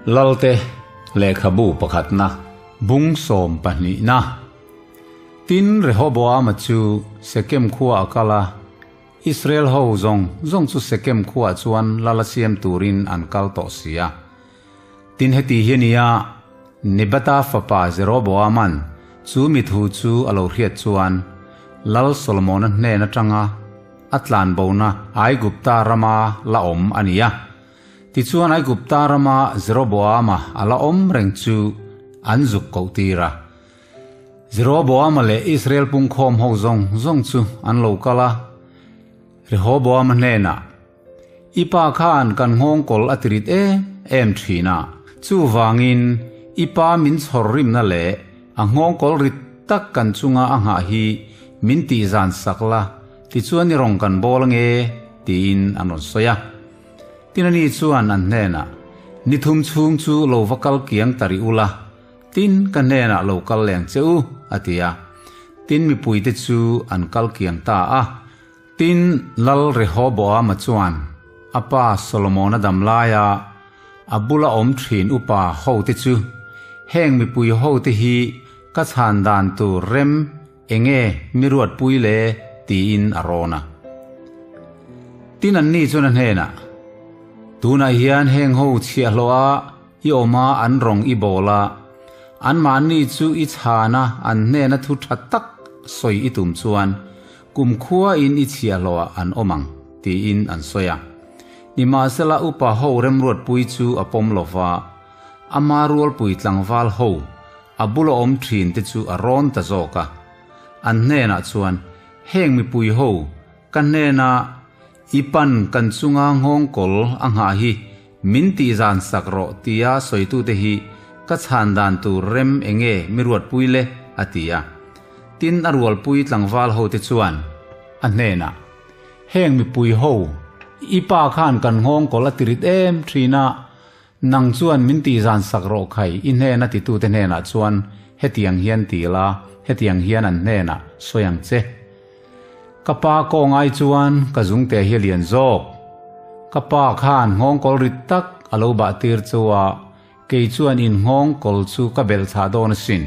Lalte lehkhabu pakhatna bung sawm pahnihna. Tin, Rehoboama chu Sekem khua a kal a, Israel ho zawng zawng chu Sekem khuaah chuan lal a siam turin an kal tawh si a. Tin, heti hi a ni a, Nebata fapa Jeroboaman chu mi thu chu a lo hriat chuan Lal Solomona hnen atanga a tlanbona Aigupta rama la awm a ni a. Tichuan Aigupta rama Jeroboama a la awm reng chu an zuk koh tir a. Jeroboama leh Israel pungkhawm ho zawng zawng chu an lo kal a, Rehoboama hnenah, I pa khan kan nghawngkawl a tirit em em thin a, chuvangin i pa min chhawr rimna leh a nghawngkawl rit tak kan chunga a nghah hi min tihzan sak la, tichuan i rawn kan bawl ange, tiin an rawn sawi a. Tin ani chuan an hnenah, Ni thum chhung chu lo va kal kiang ta rih ula, tin ka hnenah lo kal leng che u, a ti a. Tin mipuite chu an kal kiang ta a. Tin, Lal Rehoboama chuan a pa Solomona dam laia a bula awm thin upa hote chu, Heng mipui hote hi ka chhan dan tur rem enge mi ruatpui le? tiin a rawn a. Tin, anni chuan a hnenah, Tunah hian heng ho chhiahhlawh a i awm a, an rawng i bawl a, anmahni chu i chhan a, an hnena thu tha tak sawi i tum chuan kumkhuain i chhiahhlawhah an awm ang, tiin an sawi a. Nimahsela upa ho remruatpui chu a pawm lo va, ama rualpui tlangval ho a bula awm thin te chu a rawn ta zawk a. An hnenah chuan, Heng mipui ho, ka hnena i pan kan chunga nghawngkawl a nghah hi Min tih zan sak rawh tia sawitute hi ka chhan dan tur rem enge mi ruatpui le? a ti a. Tin, a rualpui tlangval hote chuan a hnenah, Heng mipui ho, i pa khan kan nghawng kawl a ti rit em thin a, nang chuan min tih zan sak rawh khai i hnena titute hnenah chuan hetiang hian ti la, hetiang hian an hnenah sawi ang che. Ka pa kawng ai chuan ka zungte hi a lian zawk. Ka pa khan nghawngkawl rit tak a lo bah tir chu a, kei chuan in nghawngkawl chu ka belh chhah dawn asin.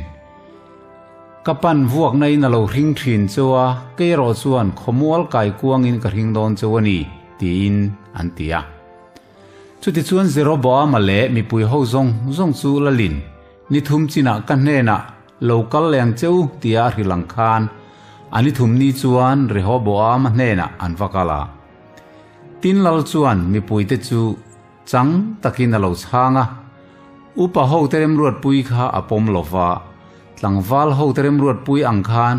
Ka pan vuakna in a lo hring thin chu a, kei erawh chuan khawmual kai kuangin ka hring dawn chu a ni, tiin an ti a. Chutichuan Jeroboama leh mipui ho zawng zawng chu lalin ni thum chinah ka hnenah Lo kal leng che u tia a hrilh ang khan a ni thum ni chuan Rehoboama hnenah an va kal a. Tin lal chuan mipuite chu chang takin a lo chhang a, upa hote remruatpui kha a pawm lo va, tlangval hote remruatpui ang khan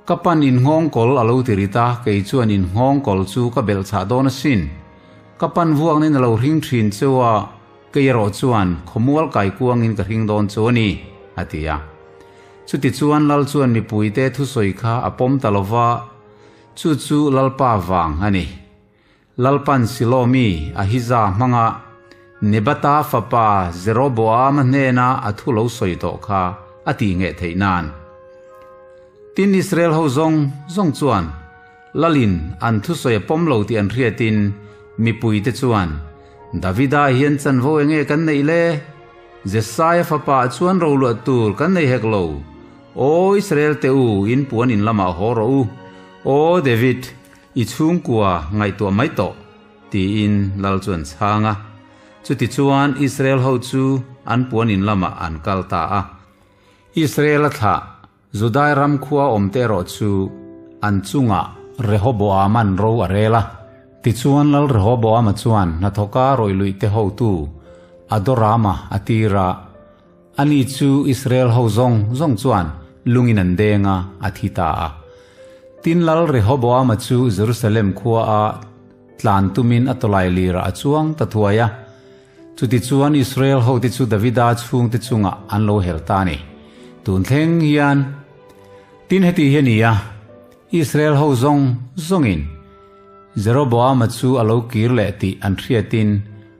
ka pan innghawngkawl a lo ti rit a, kei chuan innghawngkawl chu ka belhchhah dawn asin. Ka pan vuaknin a lo hring thin cheu a, Kei erawh chuan khawmual kai kuangin ka hring dawn chu a ni, a ti a. Chuti chuan Lal chuan mipuite thusawi kha a pawm ta lo va, chu chu Lalpa vang a ni. Lalpan Silo mi Ahiza hmanga Nebata fapa Jeroboama hnena a thu lo sawi tawh kha a tih ngheh theih nan. Tin, Israel ho zawng zawng chuan Lalin an thusawi a pawm lo tih an hriatin mipuite chuan, Davida hian chanvo enge kan neih le? Jesaia fapa chuan roluah tur kan nei hek lo. Aw Israel te u, in puan in lamah haw rawh u. Aw David, i chhungkua ngaihtuah mai tawh, tiin Lal chu an chhang a. Chutichuan Israel ho chu an puan in lamah an kal ta a. Israel a thlah Judai ram khua awmte erawh chu an chungah Rehoboama'n ro a rel a. Tichuan Lal Rehoboama chuan hnathawka rawihluihte hotu Adorama a tir a, ani chu Israel ho zawng zawng chuan lungin an deng a, a thi ta a. Tin Lal Rehoboama chu Jerusalem khua a tlan tumin a tawlai lirah a chuang ta thuai a. Chutichuan Israel hote chu Davida chhungte chungah an lo hel ta a ni. Tun thleng hian tin heti hi a ni a, Israel ho zawng zawngin Jeroboama chu a lo kir leh tih an hriatin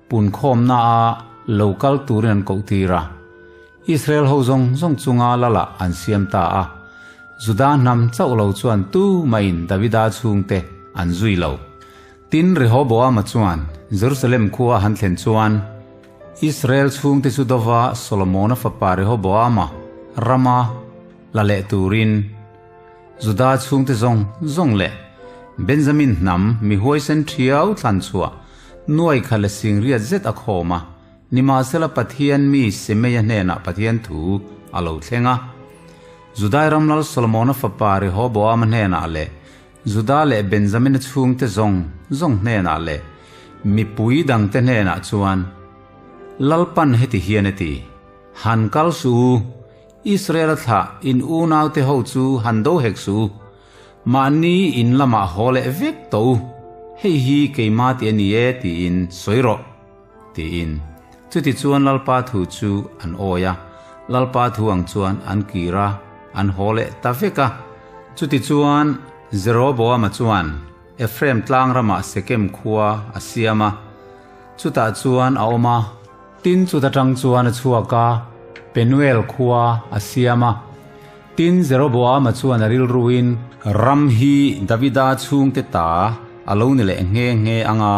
punkhawmnaa lo kal turin an koh tir a. Israel ho zawng zawng chunga lalah an siam ta a. Juda hnam chauh lo chuan tu mahin Davida chhungte an zui lo. Tin, Rehoboama chuan Jerusalem khua a han thlen chuan Israel chhungte chu dova Solomona fapa Rehoboama rama la leh turin Juda chhungte zawng zawng leh Benjamin hnam mi huaisen thiau thlan chhuah nuai khat leh singriat zet a khawm a. Nimahsela Pathian mi Semeia hnenah Pathian thu a lo thleng a. Judai ram lal Solomona fapa Rehoboama hnenah leh Juda leh Benjamina chhungte zawng zawng hnenah leh mipui dangte hnenah chuan, Lalpan heti hian a ti, Han kal suh u, Israela thlah in unaute ho chu han do hek suh u, mahni in lamah haw leh vek tawh u, hei hi keimah tih a ni e tiin sawi rawh. Tiin. Chutichuan Lalpa thu chu an awi a, Lalpa thu ang chuan an kir a, an haw leh ta vek a. Chutichuan Jeroboama chuan Ephraim tlang ramah Sekem khua a siam a, chutah chuan a awm a. Tin, chuta tang chuan a chhuak a, Penuel khua a siam a. Tin, Jeroboama chuan a rilruin, Ram hi Davida chhungte ta a lo ni leh nghe nghe ang a.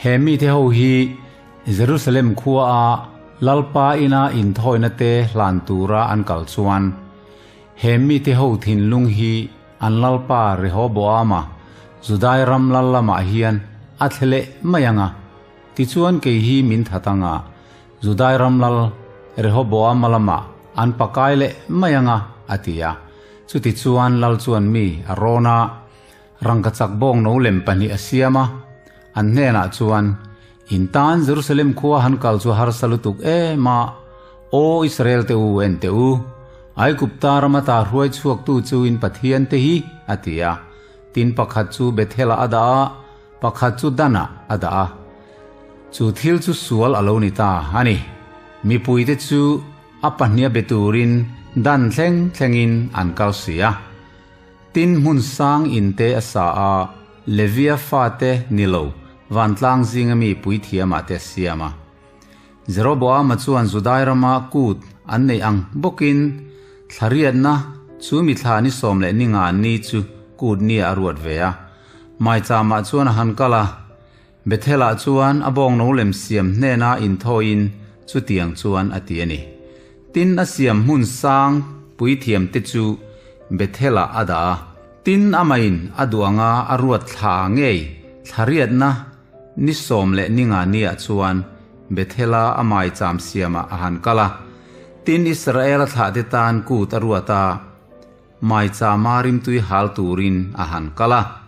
He mite ho hi Jerusalem khua a Lalpa ina inthawina te hlan tura an kal chuan he mite ho thinlung hi an Lalpa Rehoboama Judai ram lal lamah hian a thle leh mai ang a, tichuan kei hi min that ang a, Judai ram lal Rehoboama lamah an pakai leh mai ang a, a ti a. Chutichuan lal chuan mi a rawn a. Rangkachak bawng no lem pahnih a siam a, an hnenah chuan, In tan Jerusalem khua han kal chu harsa lutuk em a, Aw Israel te u, en teh u, Aigupta rama ta hruai chhuaktu chu in Pathian te hi, a ti a. Tin pakhat chu Bethel-ah a dah a, pakhat chu Dan-ah a dah a. Chu thil chu sual a lo ni ta a ni. Mipuite chu a pahniha be turin Dan thleng thlengin an kal si a. Tin hmun sang in te a sa a, Levia fate ni lo, vantlang zinga mi puithiamah te a siam a. Jeroboama chuan Judai rama kut an neih ang bawkin thlariatna chu mi thla ni 15 ni chu kut nia a ruat ve a. Maichama chuan a han kal a, Bethel-ah chuan a bawngno lem siam hnena inthawiin chutiang chuan a ti a ni. Tin, a siam hmun sang puithiamte chu Bethel-ah a dah a. Tin, amahin a duh anga a ruat thla ngei thlariatna ni 15 niah chuan Bethel-a a maicham siamah a han kal a. Tin, Israel-a thlahte tan kut a ruat a, maichama rimtui hal turin a han kal a.